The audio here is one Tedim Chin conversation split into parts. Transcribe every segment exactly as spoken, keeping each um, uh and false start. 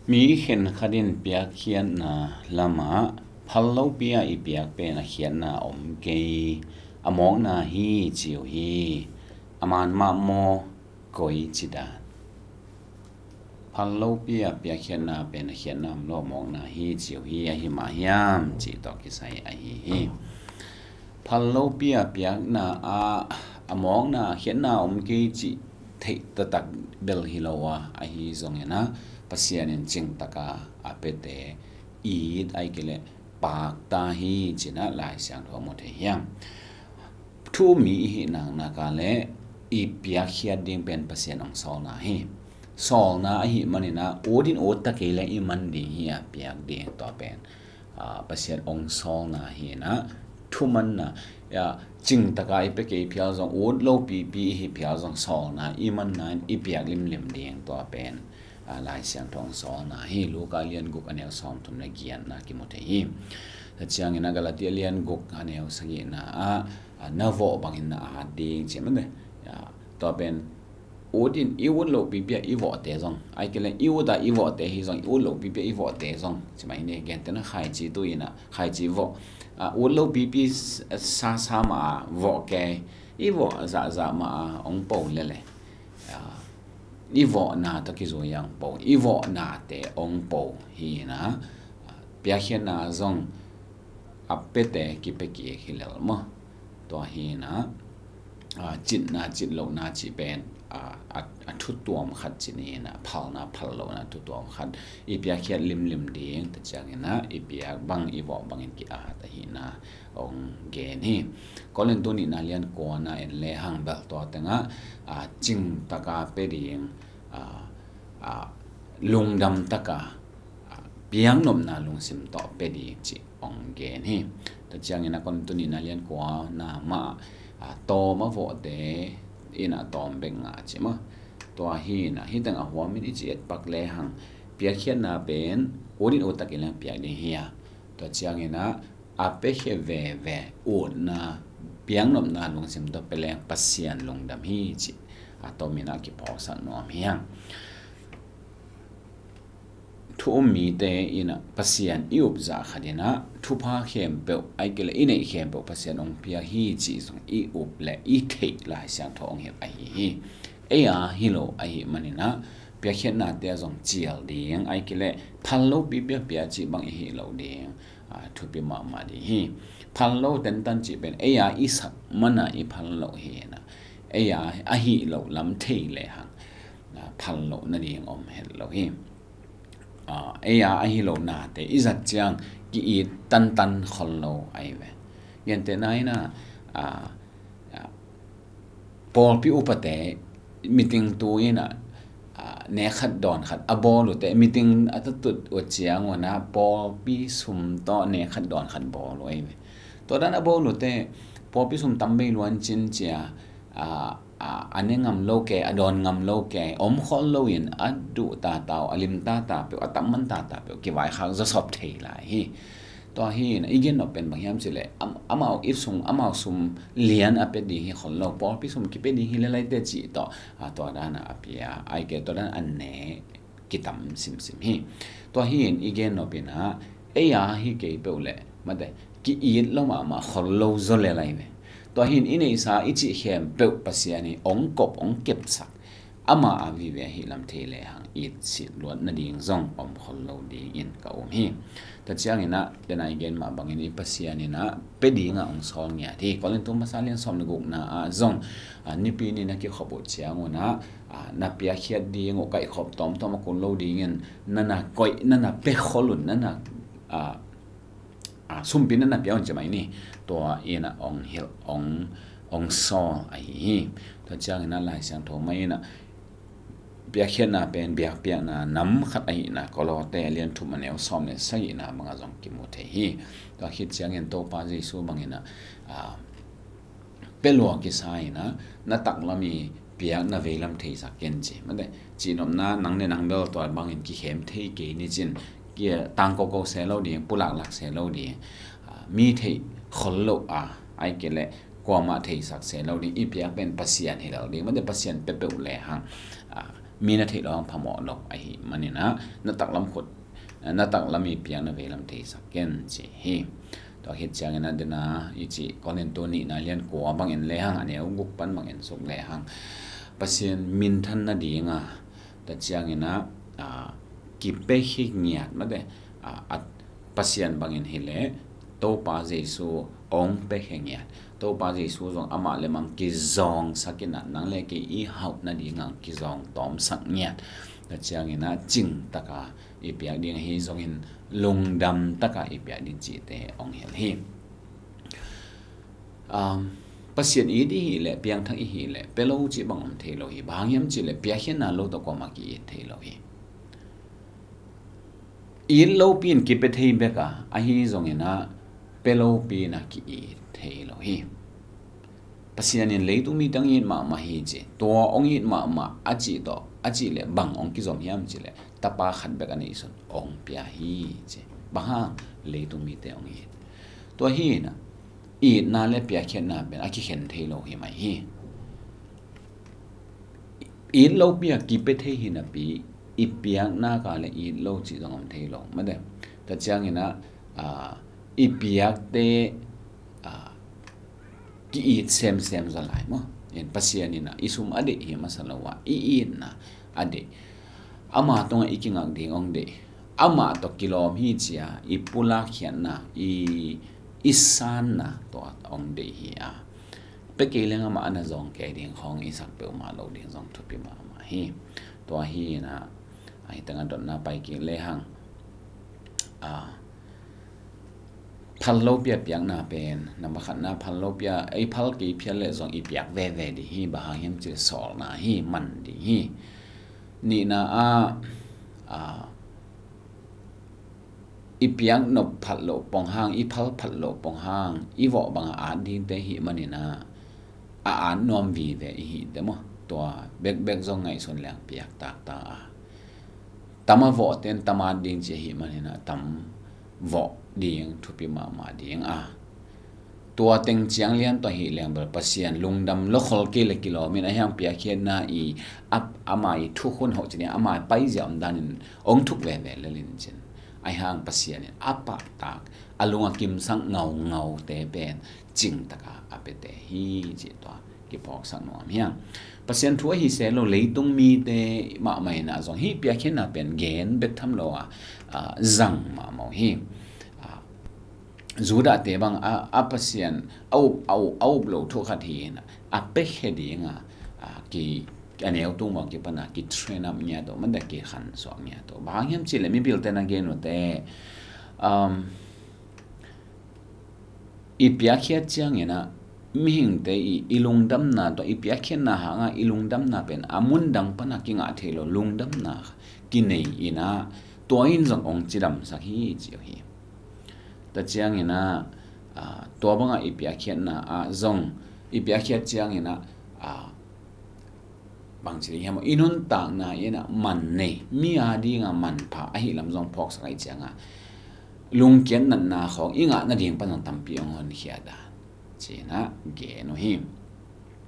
Mi khenkhat in piakkhiatna lamah phal lopi-a i piak pen a khiatna om kei, a mawkna hi ci uh hi. A man mah maw, koi ci dan. Phal lopi-a piakkhiatna pen a khiatna om lo, a mawkna hi ci uh hi, ahi mah hiam cih tawh kisai ahi hi. Phal lopi-a piakna ah a mawkna, khiatna om kei cih theih taktak bel hi lo a, ahi zongin ah Pasian in cingtaka a piate it, ahih kei leh pakta hi ci-in ah Lai Siangtho mu thei hi. Thu mi i hih naknak leh i piakkhiat ding pen Pasian hong sawlna hi. Sawlna ahih manin ah ut in ut ta kei leh i man ding hi a, piak ding, tua pen Pasian hong sawlna hi-in ah, thumanna, cingtaka i pia kei phial zong, ut lopipi i hih phial zong sawlna i manna in i piak limlim ding, tua pen Lai Siangtho hong sawlna hi. Luka lian guk a neu sawmthum le giatna kimu thei hi. Tua ciangin ah Galatia lian guk a neu sagihna ah na vawh bangin na at ding ci mah ne. Tua pen ut in, i ut lopipi-a i vawhte zong, ahih kei leh i ut a i vawhte hi zong, i ut lopipi-a i vawhte zong ci mah hi ni. Gentehna khaici tu-in ah khaici vawh, ut lopipi sasa mah a vawh kei, i vawh zahzah mah a hong po lele, i vawhna tawh kizui a hong po, i vawhnate hong po hi-in ah, piakkhiatna zong a piate kipia kik hi lel maw. Tua hi-in ah citna citlohna cih pen a thutuam khat ci-in ah, phalna phallohna thutuam khat, i piakkhiat limlim ding, tua ciangin ah i piak bang i vawh bangin ki-at ahihna hong gen hi. Korintu nihna lian kuana en lehang bel tua tengah cingtaka pia ding, lungdamtaka piaknopna lungsim tawh pia ding cih hong gen hi. Tua ciangin ah Korintu nihna lian kuana mah tawm a vawhte in ah tawm bek ngah ci mah. Tua hi-in ah hih teng a huamin i ci etpak lehang, piakkhiatna pen ut in ut ta kei leh piak ding hi a, tua ciangin ah a piakhia veve utna, piaknopna lungsim tawh pia leng Pasian lungdam hi cih a tomin ah kiphawksak nuam hi hang. Thu um mite in ah Pasian i up zah khat in ah thupha khempeuh, ahih kei leh i neih khempeuh Pasian hong pia hi cih zong i up leh i theih Lai Siangtho hong hilh ahi hi. Ei a hi lo ahih manin ah piakkhiatnate ah zong cial ding, ahih kei leh phal lopipi-a pia cih bang i hih loh ding thupi mahmah ding hi. Phal lo tentan cih pen ei a i sak man a i phal loh hi-in ah, ei a ahih loh lam thei lehang phal loh nading om het lo hi. Ei a ahi lo nate i zat ciang ki-it tantan khol lo ahi ve. Gentehna in ah pawlpi upate meeting tu in ah nek khat dawn khat a bawl uh teh, meeting a tatut uh ciangun ah pawlpi sum tawh nek khat dawn khat bawl uh ahi ve. Tua dan a bawl uh teh pawlpi sum tam bei luan cin cia a ne ngam lo kei, a dawn ngam lo kei, om khol loin a duh tata uh, a lim tata peuh, a tam man tata peuh kivaikhak zawsop thei lai hi. Tua hi-in i gen nop pen bang hiam cih leh amau it sung, amau sum lian a pia ding hi khol lo, pawlpi sum kipia ding hi lel lai teh cih tawh tua dan a pia, ahih kei leh tua dan a ne kitam simsim hi. Tua hi-in i gen nop in ah ei a hi kei peuh leh mate ki-it lo mahmah khol lo zaw lel ahi ve. Tua hi-in i neihsa i cih khempeuh Pasian in hong kop hong kepsak, ama a vive ahih lam thei lehang itsit luat nading zong om khol lo dingin ka um hi. Tua ciangin ah dena i gen mah bangin i Pasian in ah pia dingah hong sawl ngiat hi. Korintu masa lian sawm le gukna ah zong nipi ni na kikhop uh ciangun ah na piakkhiat ding uh kaihkhop tawmtawm a kun lo dingin na na koih, na na pia khol un, na na sumpi na na pia un ci mah hi ni. Tua in ah hong hilh, hong sawl ahi hi. Tua ciangin ah Lai Siangtho mah in ah piakkhiatna pen biakpiakna nam khat ahihna Kolose lian thum a neu sawm le sagihna bangah zong kimu thei hi. Tua khit ciangin Topa Jesu bangin ah pia lua kisa in ah na taklam i piak na veilam theisak ken ci. Mate cihnopna nang le nang bel tua bangin kikhem thei kei ni cin, tangkoko se lo ding, pulaklak se lo ding, mi theih khol lo a, ahih kei leh kuamah theisak se lo ding, i piak pen Pasian hi lo ding, mate Pasian pia peuh lehang mi na theih loh hang phamawh lo ahih manin ah, na taklam khut, na taklam i piakna veilam theisak ken ci hi. Tua khit ciangin ah, dena i cih Korintu nihna lian kua bangin le hang, a neu guk pan bangin suk le hang, Pasian minthan nading a, tua ciangin ah, a, kipia khia ngiat mate, a, a, Pasian bangin hi leh Topa Jesu hong pia khia ngiat. Topa Jesu zong amah lemang kizawngsak in ah, nang le kei i hauh nading ah kizawng tawmsak ngiat. Tua ciangin ah cing taka i piak ding ahi zongin lungdam taka i piak ding cihte hong hilh hi. Um, Pasian it i hih leh, piangthak i hih leh, pia lo cih bang om thei lo hi. Bang hang hiam cih leh, piakkhiatna lo tawh kuamah ki-it thei lo hi. It lopi in kipia thei bek a, ahi zongin ah pia lopi in ah ki-it thei lo hi. Pasian in leitung mite hong it mahmah hi ci. Tua hong it mahmah a cih tawh, a cih leh bang hong kizom hiam cih leh, Tapa khat bek a neihsun hong pia hi ci. Bang hang? Leitung mite hong it. Tua hi in ah, itna le piakkhiatna pen a kikhen thei lo hi mai hi. It lopi a kipia thei hi napi, i piakna ka le it lo cih zong om thei lo. Mate, tua ciangin ah, a, i piakte, a, ki-it semsem zaw lai maw. In Pasian in ah i sum a deih hi masa lo a, i itna a deih. Ama tungah i kingak ding hong deih. Amah tawh kilawm hi ci a, i pulakkhiatna, i, i sanna tawh hong deih hi a. Pia kei leng amah a na zawng kei ding khawng i sak peuhmah lo ding zong thupi mahmah hi. Tua hi in ah, a, hi tengah dotna pai kik le hang, a, phal lopi a piakna pen, na makhatna phal lopi a, ei phal kei phial leh zong i piak veve ding hi, bang hang hiam cih leh sawlna hi, man ding hi. Nihna ah, a, i piak nop phat loh pong hang, i phal phat loh pong hang, i vawh bang a at dingte hih manin ah, a at nuam vive i hih teh maw. Tua bekbek zong ngaihsun leng piak taktak a. Tam a vawh ten tam at ding ci ahih manin ah, tam vawh ding thupi mahmah ding a. Tua teng ciang lian tawh hi leng bel Pasian lungdam lo khol kei le kilawm in, a hiang piakkhiatna i ap, ama i thuk hun hoh cin, ama i paizia om danin hong thuk veve lel in cin. A hiang Pasian in a pahtak, a lung a kimsak ngaungaute pen cing taka a piate hi cih tua kiphawksak nuam hiang. Pasian thu ahi se lo, leitung mite mahmah in ah zong hih piakkhiatna pen gen bek tham lo a, a, zang mahmah uh hi. A, Judah te bang a, a Pasian a up, a up, a up lo thu khat hi in a, a pekhe ding a, a, ki, a neu tung bang kipan a ki train up ngiat uh, man da ki khan suak ngiat uh. Bang hiam cih leh mipilte na gen uh teh, um, i piakkhiat ciangin ah, mihingte i, i lungdamna tawh, i piakkhiatna hangah i lungdamna pen a mun dang pan a kingah thei lo lungdamna kinei in ah, tua in zong hong cidamsak hi ci uh hi. Tua ciangin ah, a, tua bangah i piakkhiatna ah zong, i piakkhiat ciangin ah, a, bangci ding hiam, i nuntakna in ah man nei, mi a ding a manpha ahih lam zong phawksak ahih ciangah, lungkiat natna khawng i ngah nading pan zong tampi hong honkhia dan ci-in ah gen uh hi.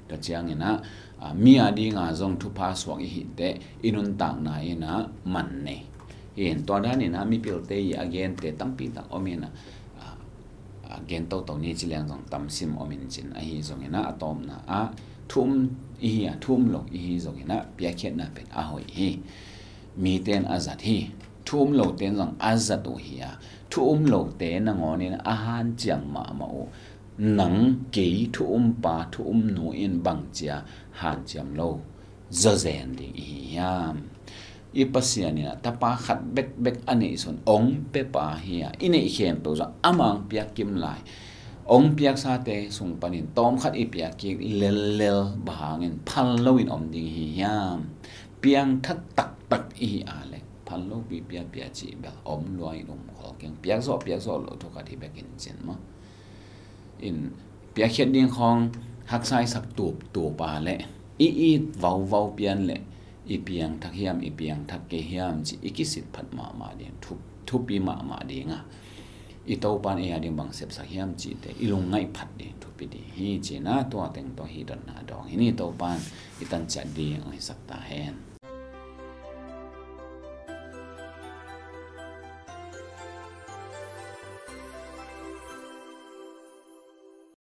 Tua ciangin ah, a, mi a ding a zong thupha suak i hih teh i nuntakna in ah man nei. Hi in tua dan in ah mipilte i a gente tampi tak om in ah, a, a, gen toto ni ci leng zong tam sim om in cin, ahi zongin ah a tawpna ah thu um i hi a, thu um lo i hi zongin ah piakkhiatna pen a hoih hi. Mite in a zat hi. Thu um lote in zong a zat uh hi a, thu um lote nangawn in a hanciam mahmah uh. Nang kei thu um pa, thu um nu in bangci a hanciam lo zawzen ding i hi hiam? I Pasian in ah tapa khat bekbek a neihsun hong pia pa hi a, i neih khempeuh zong amah hong piak kim lai. Hong piaksate sung panin tawmkhat i piak kik lellel bang hangin phal loin om ding i hi hiam? Piangthak taktak i hi a leh phal lopi piapia cih bel om lua in um khol keng. Piakzawh, piakzawh loh thu khat hi bek in cin maw. In piakkhiat ding khawng haksa i sak tuptup a leh, i it vauvau pian leh, i piangthak hiam, i piangthak kei hiam cih i kisit phat mahmah ding, thup, thupi mahmah ding a, i Topan ei a ding bang sepsak hiam cihte i lungngaih phat ding thupi ding hi ci-in ah, tua teng tawh hi dotna dawng hi ni. Topan i tan ciat ding hong hisak ta hen.